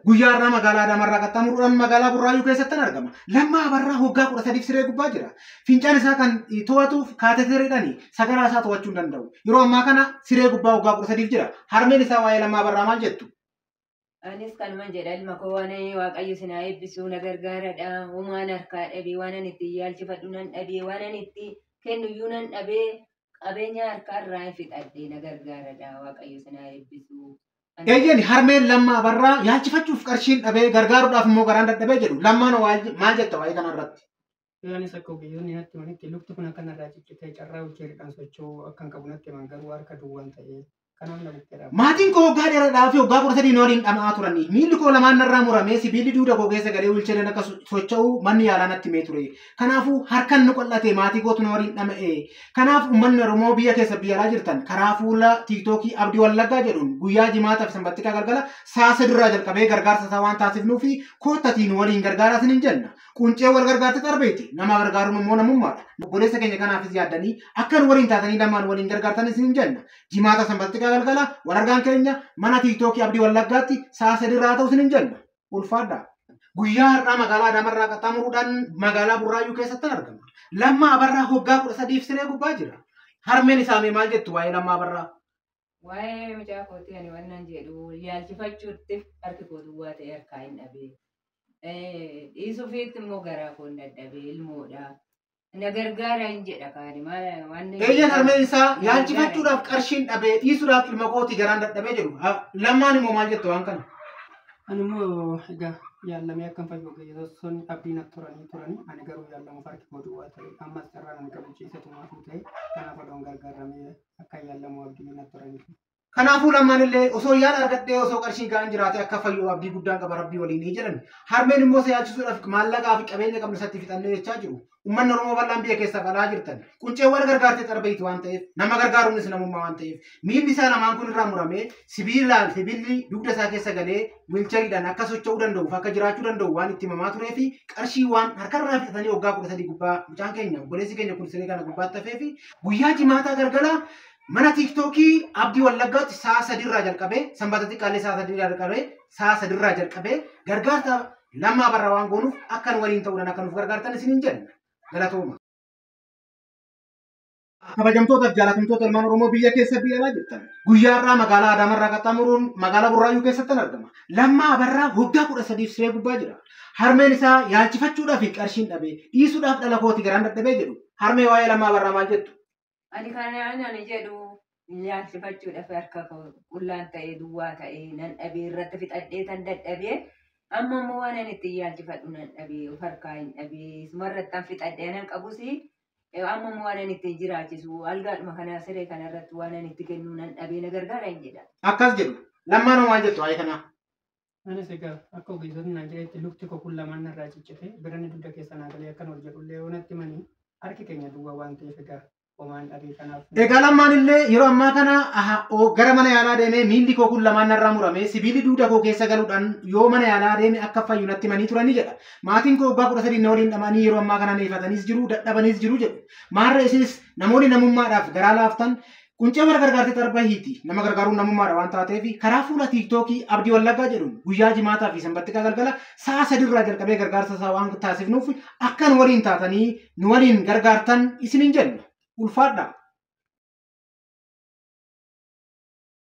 Guyyaa har'aa magaalaa Adaamaarraa qaxxaamuruudhaan magaalaa Burraayyuu keessatti argama. Lammaa Abarraa waggaa 13 siree gubbaa jira. Fincaan isaa kan to'atuuf kaateteridhaan sagaraa isaa to'achuu hin danda'u. Yeroo ammaa kana siree gubbaa waggaa 13 jira. Harmeen isaa waa'ee Lammaa Abarraa maal jettu? Anis kanuman jedha, ilma koo waan Waaqayyo sinaa eebbisuu na gargaaradha. Humaan harkaa dhabee, waan ani itti yaalchifadhu nan dhabee, waan ani itti kennuyyuu nan dhabee, qabeenya harkaarraa hin fixadhee, na gargaaradha. Waaqayyo sinaa eebbisuu. Eeyyeen, harmeen Lammaa Abarraa yaalchifachuuf qarshiin dhabee, gargaaruudhaaf immoo garaan dadhabee jedhu. Lammaan maal jetta waa'ee kanarratti? Anis akka ogeeyyoonni natti himanitti lukti kun akka narraa ciccitee carraa wheelchairiidhaan socho'uu akka hin qabu natti himan, garuu harka duwwaan ta'ee kanaaf na bukkee dhaabata. Maatiin koo waggaa dheeraadhaa fi waggaa 13 waliin dhama'aa turanii, miilli koo lamaan narraa muramee, sibiilli duuda koo keessa galee wheelchairiin akka socho'u manni yaalaa natti himee ture. Kanaafuu harkan nu qal'ate, maatii kootu na waliin dhama'e. Kanaaf uummanni Oromoo biyya keessa biyya alaa jirtan karaa fuula TikTokii Abdii Wallaggaa jedhuun guyyaa jimaataa fi sanbattiqaa galgala sa'a 3rraa jalqabee gargaarsa isaa waan taasifnuu fi koottatiin waliin gargaaraa isiniin jenna. Quncee wal gargaarte xarbeeti. Nama gargaaruun immoo namummaadha. Obboleessa keenya kanaafis yaaddanii akka nu waliin taatanii lamaan waliin gargaartan isiniin jenna. Jimaata sanbattiqaa galgala wal argaan keenya mana TikTokii Abdii Wallaggaatti sa'a 3rraa ta'u isiniin jenna. Ulfaadha. Guyyaa har'aa magaalaa Adaamarraa qaxxaamuruudhaan magaalaa Burraayyuu keessatti argama. Lammaa Abarraa waggaa 13 siree gubbaa jira. Harmeen isaa mee maal jettu waa'ee Lammaa Abarraa? Waa'ee mucaa kootii ani wannan jedhu, yaalchifachuutti harki koo duwwaa ta'e, harkaa hin dhabee. Dhiisuufiitti immoo garaa koo hin dadhabee, ilmoodha. Na gargaara hin jedha kaani waan. Eeyyeen, harmeen isaa yaalchifachuudhaaf qarshiin dhabee, dhiisuudhaaf ilma kootii garaan dadhabee jedhu. Lammaan immoo maal jettu waan kana? Ani immoo egaa yaallamee akkan fayyu ogeeyyoonni abdii natti turanii turanii, ani garuu yaallamuuf harki koo duwwaa ta'e, ammas carraan ani qabu ciisetumaafuu ta'e, kanaaf odoon gargaaramee akka yaallamu abdii natti turanii. Kanaafuu lammaan illee osoo yaala argadhee, osoo qarshiin ga'an jiraate akka fayyu abdii guddaan qaba rabbii waliin jedhan. Harmeen immoo isa yaalchisuudhaaf maallaqaa fi qabeenya qabnu isatti fixannee jechaa jiru. Uummanni Oromoo bal'aan biyya keessa alaa jirtan quncee wal gargaartee xarbeeti waan ta'eef, nama gargaaruunis namummaa waan ta'eef, miilli isaa lamaan kun irraa muramee, sibiilaan sibiilli dugda isaa keessa galee wheelchairiidhaan akka socho'uu danda'uuf akka jiraachuu danda'u waan itti himamaa turee fi qarshii waan harkarraa fixatanii waggaa 13 gubbaa mucaan keenya, obboleessi keenya kun siree kana gubbaatti hafee fi guyyaa jimaataa galgala mana TikTokii Abdii Wallaggaatti sa'a 3rraa jalqabee, sanbata xiqqaallee sa'a 3rraa jalqabee, sa'a 3rraa jalqabee gargaarsa Lammaa Abarraa waan goonuuf akkan waliin ta'uudhaan akka nuuf gargaartan isiniin jenna. Galatooma. Kabajamtootaaf jaalatamtoota ilmaan Oromoo biyya keessa biyya alaa jirtan. Guyyaa har'aa magaalaa Adaamarraa qaxxaamuruun magaalaa Burraayyuu keessatti argama. Lammaa Abarraa waggaa 13 siree gubbaa jira. Harmeen isaa yaalchifachuudhaaf qarshiin dhabee, dhiisuudhaaf dhala kooti garaan dadhabee jedhu. Harmee, waa'ee Lammaa Abarraa maal jettu? Ani kana ani jedhu, yaalchifachuudhaaf harka koo qullaan ta'ee, duwwaa ta'ee nan dhabee, irratti fixadhee tan dadhabee, amma immoo waan ani ittiin yaalchifadhu nan dhabee, of harkaa hin dhabee, isumarratti tan fixadhee nan qabus, amma immoo waan ani ittiin jiraachisu algaadhuma kana siree kanarratti waan ani itti kennu nan dhabee, na gargaara hin jedha. Akkas jedhu. Lammaan maal jettu waa'ee kanaa? Anis egaa akka ogeessonni naan jedhetti lukti koo kun lamaan narraa ciccite, biranni dugda keessa naa galee akkan ol jedhullee yoo natti himanii, harki keenya duwwaa waan ta'eef egaa homaan dhabee kanaaf. Egaa lammaan illee yeroo ammaa kana gara mana yaalaa deemee, miilli koo kun lamaan narraa murame, sibiilli duuda koo keessa galuudhaan yoo mana yaalaa deeme akka fayyu natti himanii turanii jedha. Maatiin koo waggaa 13 na waliin dhamanii yeroo ammaa kana neeffataniis jiru, dadhabaniis jiru jedhu. Maarra isinis namoonni namummaadhaaf garaa laaftan quncee wal gargaartee tarba hiiti. Nama gargaaruun namummaadha waan taateef karaa fuula TikTokii Abdii Wallaggaa jedhuun guyyaa jimaataa fi sanbattiqaa galgala sa'a 3rraa jalqabee gargaarsa isaa waan taasifnuuf akkan waliin taatanii nu waliin gargaartan isiniin jenna. Ulfaadha.